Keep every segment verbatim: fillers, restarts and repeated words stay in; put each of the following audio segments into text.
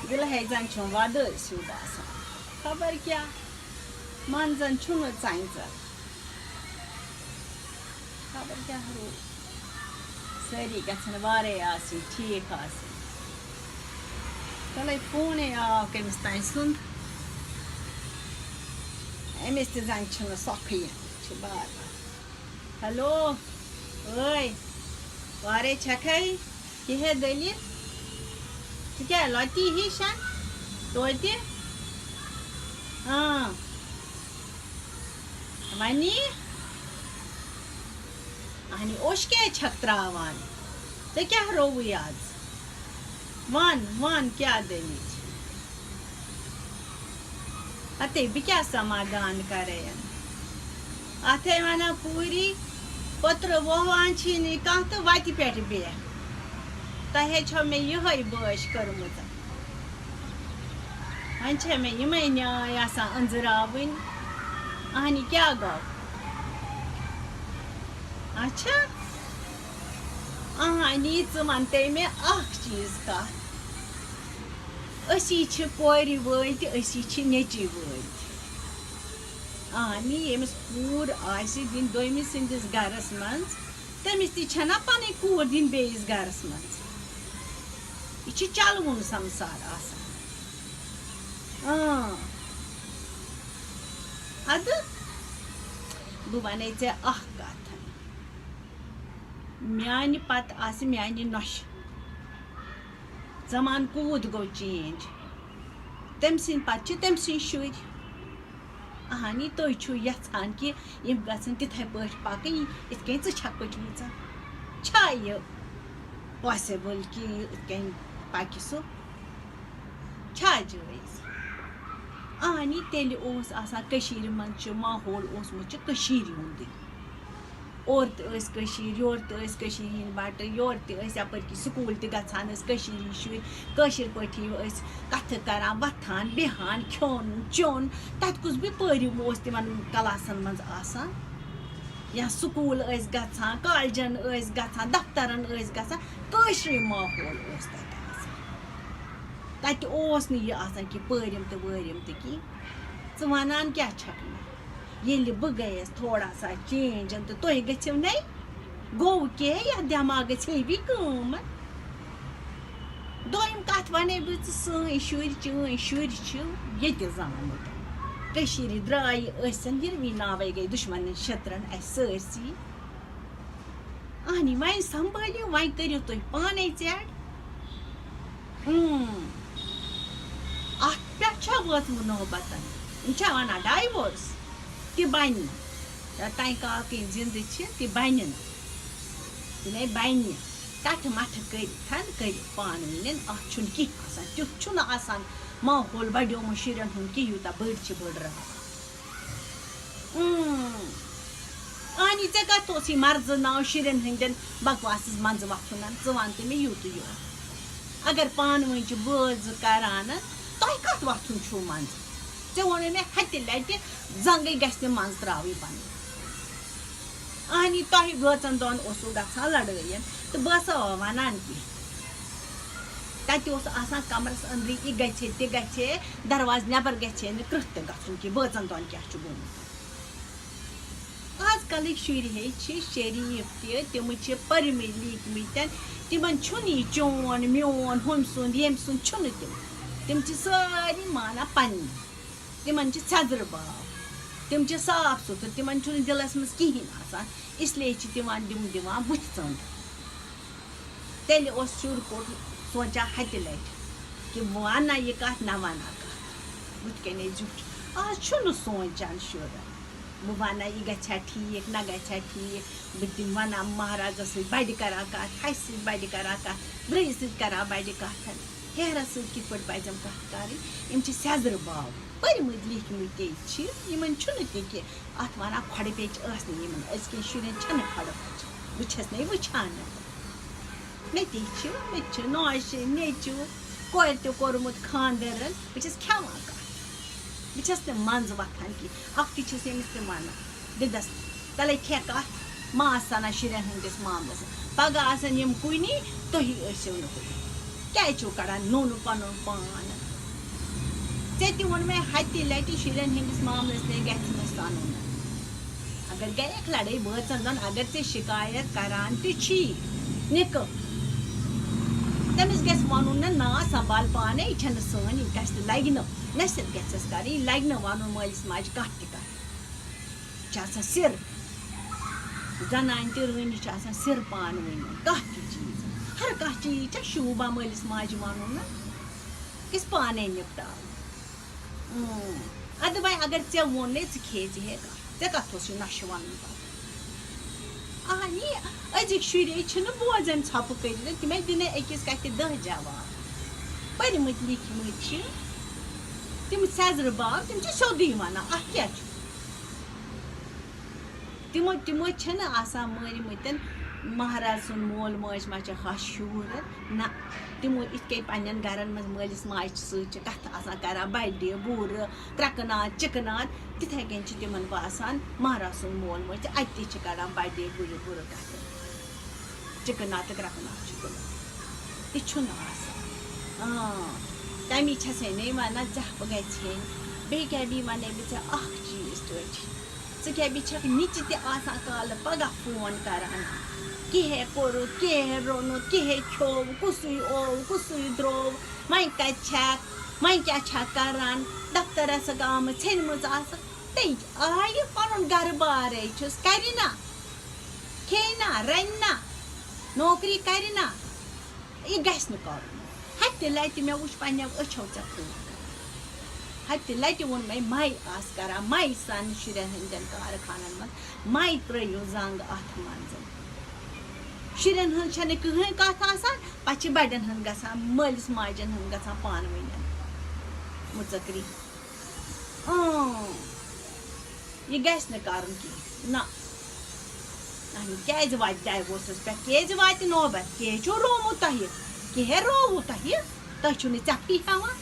دِلہٕ ہے زَن چھُم وَدٲسۍ ہیوٗ باسان۔ خبر کیٛاہ، منٛزَن چھُنہٕ ژَنٛگہِ ژَل۔ خبر کیٛاہ روٗد۔ سٲری گژھن وارَے آسٕنۍ، ٹھیٖک آسٕنۍ۔ تَلَے فونٕے آو کٔمِس تام سُنٛد۔ أمِس تہِ زَن چھِنہٕ سۄکھٕے، چھِ بار بار۔ ہیلو، ٲے، وارے چھکھے؟ کیٛاہ ہے دٔلیٖل؟ ژٕ کیٛاہ لۄتی ہِش ہن؟ توتہِ؟ اۭں۔ وَنی؟ اَہنہِ اوٚش کیٛازِ چھکھ ترٛاوان؟ ژےٚ کیٛاہ رووُے آز؟ وَن، وَن، کیٛاہ دٔلیٖل چھِ؟ ہتے، بہٕ کیٛاہ سما گان کرے؟ اَتھے وَنان کوٗری، پٔترٕ وۄہوان چھی نہٕ کانٛہہ تہٕ وَتہِ پٮ۪ٹھ بیٚہہ۔ تۄہے چھو مےٚ یِہوٚے بٲش کٔرمٕژ۔ وۄنۍ چھےٚ مےٚ یِمَے نیٛاے آسان أنٛزراوٕنۍ۔ اَہنہِ کیٛاہ گوٚو؟ اچھا؟ اَہنہِ، ژٕ وَن تَے مےٚ اَکھ چیٖز کَتھ۔ أسی چھِ کورِ وٲلۍ تہِ، أسی چھِ نیٚچِوۍ وٲلۍ تہِ۔ اَہنہِ، ییٚمِس کوٗر آسہِ دِنۍ دوٚیمہِ سٕنٛدِس گَرَس منٛز، تٔمِس تہِ چھَنا پَنٕنۍ کوٗر دِنۍ بیٚیِس گَرَس منٛز۔ یہِ چھِ چَلوُن سَمسار آسان۔ اۭں۔ اَدٕ، بہٕ وَنے ژےٚ اَکھ کَتھ۔ میٛانہِ پَتہٕ آسہِ میٛانہِ نۄشہِ۔ زمانہٕ کوٗت گوٚو چینج۔ تٔمۍ سٕنٛدۍ پَتہٕ چھِ تٔمۍ سٕنٛدۍ شُرۍ۔ اَہنی، تُہۍ چھِو یَژھان کہِ یِم گژھن تِتھَے پٲٹھۍ پَکٕنۍ، یِتھ کٔنۍ ژٕ چھَکھ پٔکمٕژ۔ چھا یہِ پاسِبٕل کہِ یہِ یِتھ کٔنۍ پَکہِ سُہ؟ چھا جٲیِز؟ اَہنی، تیٚلہِ اوس آسان کٔشیٖرِ منٛز چھُ ماحول اوسمُت چھُ کٔشیٖرِ ہُنٛدُے۔ اورٕ تہِ ٲسۍ کٔشیٖرِ، یورٕ تہِ ٲسۍ کٔشیٖرِ ہِنٛدۍ بَٹہٕ، یورٕ تہِ ٲسۍ یَپٲرۍ کِنۍ سکوٗل تہِ گژھان ٲسۍ کٔشیٖرِ ہِنٛدۍ شُرۍ، کٲشِر پٲٹھی ٲسۍ کَتھٕ کَران، وۄتھان، بیٚہان، کھیوٚن، چیوٚن۔ تَتہِ کُس بیٚیہِ پٲرِم اوس تِمَن کلاسَن منٛز آسان؟ یا سکوٗل ٲسۍ گژھان، کالجَن ٲسۍ گژھان، دفترَن ٲسۍ گژھان، کٲشرُے ماحول اوس تَتہِ آسان۔ تَتہِ اوس نہٕ یہِ آسان کہِ پٲرِم تہٕ وٲرِم تہِ کِہیٖنۍ۔ ژٕ وَنان کیٛاہ چھَکھ مےٚ؟ ییٚلہِ بہٕ گٔیَس تھوڑا سا چینج تہٕ تُہۍ گٔژھِو نَے، گوٚو کیٛاہ، یَتھ دٮ۪ماغَس ہیٚوی کٲم؟ دوٚیِم کَتھ وَنے بہٕ ژٕ، سٲنۍ شُرۍ، چٲنۍ شُرۍ چھِ ییٚتہِ زامٕتۍ۔ کٔشیٖرِ درٛاے ٲسِن، یِروٕنۍ ناوَے گٔے دُشمَنَن شِترَن اَسہِ سٲرسٕے۔ اَہنی، وۄنۍ سنبھٲلِو، وۄنۍ کٔرِو تُہۍ پانَے ژیٹ۔ اۭں۔ اَتھ پٮ۪ٹھ چھا وٲژمٕژ نوبتَن؟ یِم چھا وَنان ڈایوٲرٕس؟ تہِ بَنہِ نہٕ۔ یوٚتانۍ کال کِنۍ زِندٕ چھِ، تہِ بَنہِ نہٕ۔ تہِ نے بَنہِ۔ ٹَٹھٕ مَٹھٕ کٔرِتھ کٔرِو پانہٕ ؤنٮ۪ن۔ اَتھ چھُنہٕ کینٛہہ آسان، تیُتھ چھُنہٕ آسان ماحول بَڑیومُت شُرٮ۪ن ہُنٛد کہِ یوٗتاہ بٔڑۍ چھِ بٔڑ رَب۔ اۭں۔ اَہنی، ژےٚ کَتھ اوسُے مرضہٕ ناو شُرٮ۪ن ہٕنٛدٮ۪ن بکواسَس منٛزٕ وۄتھُن؟ ژٕ وَن تہٕ مےٚ یوٗتٕے یوت۔ اگر پانہٕ ؤنۍ چھِ بٲژ زٕ کَران، تۄہہِ کَتھ وۄتھُن چھُو منٛزٕ؟ ژےٚ ووٚنُے مےٚ ہَتہِ لَٹہِ، زنٛگٕے گژھِ نہٕ منٛزٕ ترٛاوٕنۍ پَنٕنۍ۔ اَہنی، تۄہہِ بٲژَن دۄن اوسوٕ گژھان لڑٲیَن تہٕ بہٕ ٲسا وَنان کینٛہہ؟ تَتہِ اوس آسان کمرَس أنٛدرٕے، یہِ گژھِ ہے، تہِ گژھِ ہے، دروازٕ نٮ۪بر گژھِ ہے نہٕ کرٛتھ تہِ گژھُن کینٛہہ۔ بٲژَن دۄن کیٛاہ چھُ گوٚمُت؟ آز کلٕکۍ شُرۍ ہے چھِ شریٖف تہِ، تِم چھِ پٔرمٕتۍ لیٖکھمٕتۍ تہِ، تِمن چھُنہٕ یہِ چون، میون، ہُمۍ سُنٛد، ییٚمۍ سُنٛد چھُنہٕ تِم۔ تِم چھِ سٲری مانان پننہِ۔ تِمن چھِ سیٚزرٕ باو، تِم چھِ صاف سُتھرٕ، تِمن چھُنہٕ دِلس منٛز کِہیٖنۍ آسان، اس لیے چھِ تِمن تِم دِوان بُتھِ ژٔنٛڈ۔ تیٚلہِ اوس شُر کوٚٹ سونٛچان ہَتہِ لَٹہِ کہِ بہٕ وَنہٕ نا یہِ کَتھ، نہ وَنہٕ ہا کَتھ، بُتھِ کَنے زیُٹھ۔ آز چھُنہٕ سونٛچان شُرَن، بہٕ وَنہٕ نا یہِ گژھِ ہا ٹھیٖک، نہ گژھِ ہا ٹھیٖک، بہٕ تِم وَنہٕ ہا مہرازَس سۭتۍ بَڑِ کَرٕ ہا کَتھ، ہَسہِ سۭتۍ بَڑِ کَرٕ ہا کَتھ، برٛیٚیہِ سۭتۍ کَرٕ ہا بَڑِ کَتھ، ہیرَس سۭتۍ کِتھ پٲٹھۍ پَزٮ۪م کَتھ کَرٕنۍ۔ یِم چھِ سیٚزرٕ باو، پٔرمٕتۍ لیٖکھمٕتۍ تے چھِ، یِمَن چھُنہٕ تہِ کہِ اَتھ وَنان کھۄڈٕ پیٚچ ٲس نہٕ یِمَن، أزکٮ۪ن شُرٮ۪ن چھَنہٕ کھۄڈٕ پیٚچ، بہٕ چھَس نَے وٕچھان۔ مےٚ تہِ چھِ، مےٚ تہِ چھِ نوشہِ، نیٚچوٗ، کورِ تہِ کوٚرمُت خانٛدَرَن، بہٕ چھَس کھٮ۪وان کَتھ۔ بہٕ چھَس نہٕ منٛزٕ وۄتھان کینٛہہ۔ اَکھتُے چھَس ییٚمِس تہِ وَنان، دِدَس، تَلَے کھےٚ کَتھ، ما آسہٕ سَنان شُرٮ۪ن ہٕنٛدِس معاملَس۔ پَگاہ آسَن یِم کُنی، تُہی ٲسِو نہٕ کُنی۔ کیٛازِ چھُو کَڑان نوٚن پَنُن پان؟ ژےٚ تہِ ووٚن مےٚ ہَتہِ لَٹہِ، شُرٮ۪ن ہٕنٛدِس معاملَس تہِ گژھِ نہٕ سَنُن۔ اگر گٔیَکھ لَڑٲے بٲژَن دۄن، اگر ژےٚ شِکایت کَران تہِ چھی نِکہٕ، تٔمِس گژھِ وَنُن نہ، نا سنبھال پانَے، یہِ چھَنہٕ سٲنۍ، یہِ گژھِ نہٕ، لَگہِ نہٕ، نصیحت گژھٮ۪س کَرٕنۍ، یہِ لَگہِ نہٕ وَنُن مٲلِس ماجہِ کانٛہہ تہِ کَتھ۔ چھِ آسان سِر۔ زنانہِ تہِ رٲنی چھِ آسان سِر پانہٕ ؤنۍ۔ کانٛہہ تہِ چیٖز، ہر کانٛہہ چیٖز چھےٚ شوٗبان مٲلِس ماجہِ وَنُن نہ، گژھِ پانَے نِپٹاوُن۔ اۭں۔ اَدٕ وۄنۍ اگر ژےٚ ووٚنُے، ژٕ کھے، ژٕ ہے کَتھ، ژےٚ کَتھ اوس یہِ نۄشہِ وَنُن پَتہٕ؟ اَہَن، یہِ أزِکۍ شُرۍ ہے چھِنہٕ بوزان ژھۄپہٕ کٔرِتھ، تِم ہے دِنَے أکِس کَتھِ دَہ جواب۔ پٔرۍمٕتۍ لیٖکھمٕتۍ چھِ، تِم سٮ۪زرٕ باو، تِم چھِ سیوٚدُے وَنان، اَتھ کیٛاہ چھُ؟ تِمو، تِمو چھِنہٕ آسان مٲرۍمٕتٮ۪ن مہراز سُنٛد مول موج ما چھِ ہَش ہیوٗر، نہ، تِمو یِتھ کٔنۍ پنٛنٮ۪ن گَرَن منٛز مٲلِس ماجہِ سۭتۍ چھِ کَتھٕ آسان کَران، بَڑِ، بُرٕ، ترٛکہٕ ناد، چِکہٕ ناد، تِتھَے کٔنۍ چھِ تِمَن باسان مہراز سُنٛد مول موج تہِ، اَتہِ تہِ چھِ کَڑان بَڑِ، بُرٕ، بُرٕ کَتھٕ۔ چِکہٕ ناد تہٕ کرٛکہٕ ناد چھُ تُلان۔ تہِ چھُنہٕ آسان۔ اۭں، تَمی چھَسے نے وَنان، ژَپھ گژھِ ہیٚنۍ۔ بیٚیہِ کیٛاہ بیٚیہِ وَنے بہٕ ژےٚ اَکھ چیٖز ٹٲٹھۍ؟ ژٕ کیٛاہ بیٚیہِ چھَکھ نِچہِ تہِ آسان کالہٕ پَگاہ فون کَران؟ کِہے کوٚرُتھ، کِہے روٚنُتھ، کِہے کھیوٚو، کُسُے اوو، کُسُے درٛوو، وۄنۍ کَتہِ چھَکھ، وۄنۍ کیٛاہ چھَکھ کَران؟ دفتر ٲسٕکھ آمٕژ، ژھیٚنمٕژ آسٕکھ۔ تٔمۍ آیہِ پَنُن گَرٕ بارے چھُس، کَرِ نا؟ کھیٚیہِ نا، رَنہِ نا، نوکری کَرِ نا؟ یہِ گژھِ نہٕ کَرُن۔ ہَتہِ لَٹہِ مےٚ وٕچھ پنٛنٮ۪و أچھو ژےٚ فون کَران۔ ہَتہِ لَٹہِ ووٚن مےٚ، مَے آس کَران، مَے سَن شُرٮ۪ن ہٕنٛدٮ۪ن کارخانَن منٛز، مَے ترٛٲیِو زنٛگ اَتھ منٛز۔ شُرٮ۪ن ہٕنٛز چھَنہٕ کٕہٕنۍ کَتھ آسان، پَتہٕ چھِ بَڑٮ۪ن ہٕنٛز گژھان، مٲلِس ماجٮ۪ن ہٕنٛز گژھان پانہٕ ؤنۍ مُژَکری۔ اۭں، یہِ گژھِ نہٕ کَرُن کینٛہہ۔ نہ۔ اہن، کیٛازِ واتہِ ڈایوورسَس پٮ۪ٹھ؟ کیٛازِ واتہِ نوبت؟ کیٛازِ چھُو روومُت تۄہہِ؟ کیٛاہ رووُ تۄہہِ؟ تۄہہِ چھُو نہٕ ژَپھی ہٮ۪وان۔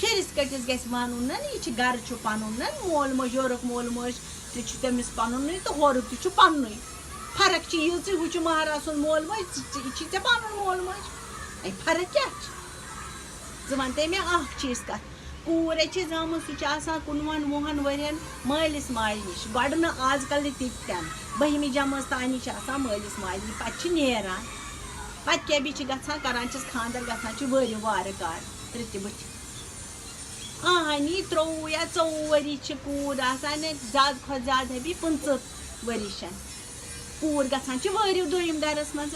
شُرِس کٔٹِس گژھِ وَنُن نہ، یہِ چھِ گَرٕ چھُ پَنُن نہ، مول موج، یورُک مول موج تہِ چھُ تٔمِس پَنُنُے تہٕ ہورُک تہِ چھُ پَنُنُے۔ فرق چھِ ییٖژٕے، ہُہ چھُ مہراز سُنٛد مول موج، ژٕ، ژٕ، یہِ چھِ ژےٚ پَنُن مول موج۔ اے، فرق کیٛاہ چھِ؟ ژٕ وَن تہٕ مےٚ اَکھ چیٖز کَتھ، کوٗر ہے چھِ زامٕژ، سُہ چھِ آسان کُنوُہَن وُہَن ؤرِیَن مٲلِس ماجہِ نِش۔ گۄڈٕ نہٕ، آز کَل نہٕ تِتہِ تہِ نہٕ۔ بٔہمہِ جمٲژ تانی چھِ آسان مٲلِس ماجہِ نِش، پَتہٕ چھِ نیران۔ پَتہٕ کیٛاہ بیٚیہِ چھِ گژھان، کَران چھِس خانٛدر، گژھان چھِ ؤرِ وارٕ کارٕ، ترٛےٚ تہِ بٕتھِ۔ اَہنی ترٛۆوُہ یا ژۆوُہ ؤری چھِ کوٗر آسان، زیادٕ کھۄتہٕ زیادٕ ہیٚبی پٕنٛژٕہ ؤری چھَن۔ کوٗر گژھان چھِ وٲرِو دوٚیِم گَرَس منٛز۔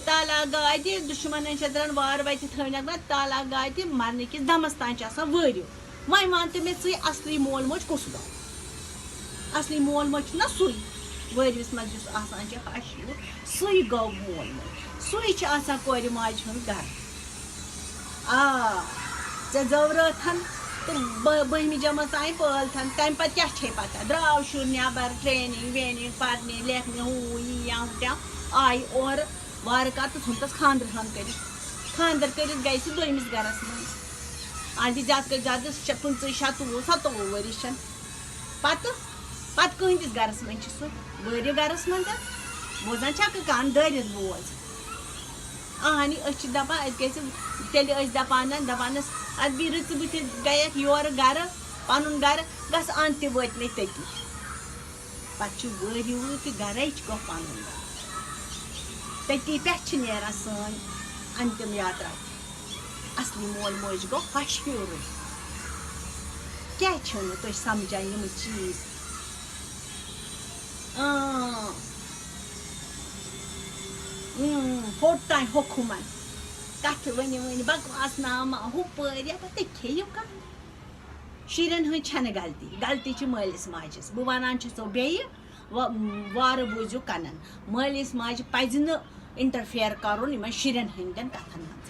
تالا گادِ دُشمَنَن چھِ دَپان وار وَتہِ تھٲونَکھ نہ، تالا گادِ مَرنہٕ کِس دَمَس تام چھِ آسان وٲرِو۔ وۄنۍ وَن تہٕ مےٚ ژٕے، اَصلی مول موج کُس گوٚو؟ اَصلی مول موج چھُنہ سُے وٲرِوِس منٛز یُس آسان چھُ ہَش ہیوٗ، سُے گوٚو مول موج۔ سُے چھُ آسان کورِ ماجہِ ہُنٛد گَرٕ۔ آ، ژےٚ زٲورٲتھَن تہٕ بٔ-، بٔہمہِ جمٲژ تام پٲلتھَن، تَمہِ پَتہٕ کیٛاہ چھے پَتہ؟ درٛاو شُر نٮ۪بَر، ٹرٛینِنٛگ وینِنٛگ، پَرنہِ لیکھنہِ، ہُہ یہِ یہِ، یہِ تہِ، آیہِ اورٕ وارٕ کارٕ تہٕ ژھُنتَس خانٛدرٕ ہَن کٔرِتھ۔ خانٛدر کٔرِتھ گٔے سُہ دوٚیمِس گَرَس منٛز۔ اَہَن، زیادٕ کھۄتہٕ زیادٕ شےٚ، پٕنٛژٕہ، شَتوُہ، سَتووُہ ؤری چھَن۔ پَتہٕ، پَتہٕ کٕہٕنٛدِس گَرَس منٛز چھِ سُہ؟ وٲرِو گَرَس منٛز۔ بوزان چھَکہٕ کَن دٲرِتھ بوز۔ اَہَنی، أسۍ چھِ دَپان، اَسہِ گژھِ، تیٚلہِ ٲسۍ دَپان نہ، دَپان ٲسۍ، اَدٕ بیٚیہِ رٕژٕ بٕتھِ گٔیَکھ یورٕ گَرٕ، پَنُن گَرٕ، گژھ اَن تہِ وٲتۍ مٕتۍ تٔتی۔ پَتہٕ چھُ وٲرِو تہِ گَرَے چھُ گوٚو پَنُن گَرٕ۔ تٔتی پٮ۪ٹھ چھِ نیران سٲنۍ اَنتِم یاترا تہِ۔ اَصلی مول موج گوٚو ہَش ہیوٚرُے۔ کیٛازِ چھِو نہٕ تُہۍ سَمجھان یِم چیٖز؟ اۭں۔ اۭں، ہوٚٹ تام ہوٚکھ ہُمَن۔ کَتھٕ ؤنِو ؤنِو، بکواس نامہ، ہُپٲرۍ یَپٲرۍ، تُہۍ کھیٚیِو کَتھ؟ شُرٮ۪ن ہٕنٛز چھَنہٕ غلطی، غلطی چھِ مٲلِس ماجہِ ہٕنٛز۔ بہٕ وَنان چھَسو بیٚیہِ، وَ-، وارٕ بوٗزِو کَنَن۔ مٲلِس ماجہِ پَزِ نہٕ interfere کَرُن یِمَن شُرٮ۪ن ہٕنٛدٮ۪ن کَتھَن منٛز۔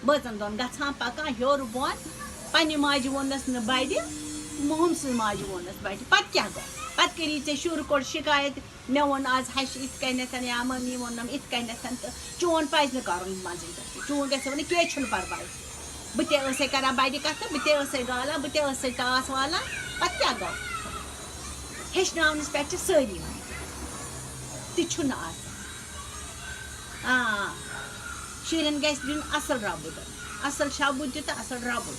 بٲژَن دۄن گژھان پَکان ہیوٚر بۄن، پنٛنہِ ماجہِ ووٚننَس نہٕ بَڑِ، ہُمۍ سٕنٛز ماجہِ ووٚننَس بَڑِ۔ پَتہٕ کیٛاہ گوٚو؟ پَتہٕ کٔری ژےٚ شُر کوٚر شِکایت، مےٚ ووٚن آز ہَشہِ یِتھ کٔنٮ۪تھ یا مٔمی ووٚننَم یِتھ کٔنٮ۪تھ، تہٕ چون پَزِ نہٕ کَرُن منٛزٕے تَتھ۔ چون گژھِ وَنُن، کینٛہہ چھُنہٕ پَرواے۔ بہٕ تہِ ٲسَے کَران بَڑِ کَتھٕ، بہٕ تہِ ٲسَے گالان، بہٕ تہِ ٲسَے ٹاس والان، پَتہٕ کیٛاہ گوٚو؟ ہیٚچھناونَس پٮ۪ٹھ چھِ سٲری وَنان۔ تہِ چھُنہٕ آسان۔ آ، شُرٮ۪ن گژھِ دیُن اَصٕل رَبُد، اَصٕل شَبُد تہِ تہٕ اَصٕل رَبُد۔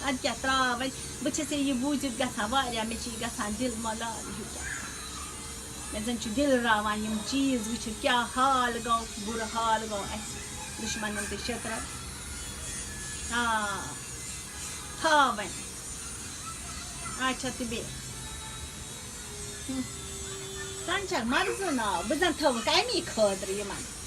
اَدٕ کیٛاہ ترٛاو وۄنۍ، بہٕ چھَس یہِ بوٗزِتھ گژھان واریاہ، مےٚ چھِ یہِ گژھان دِل ملال ہیوٗ کیٛاہ تام۔ مےٚ زَن چھُ دِل راوان یِم چیٖز وٕچھِتھ، کیٛاہ حال گوٚو، بُرٕ حال گوٚو اَسہِ دُشمَنَن تہٕ شِترَن۔ آ، تھاو وۄنۍ۔ اچھا، تہٕ بیٚیہِ؟ ہُم۔ زَن چھَکھ مَرضُن آو، بہٕ زَن تھٲوٕکھ اَمی خٲطرٕ یِمَن۔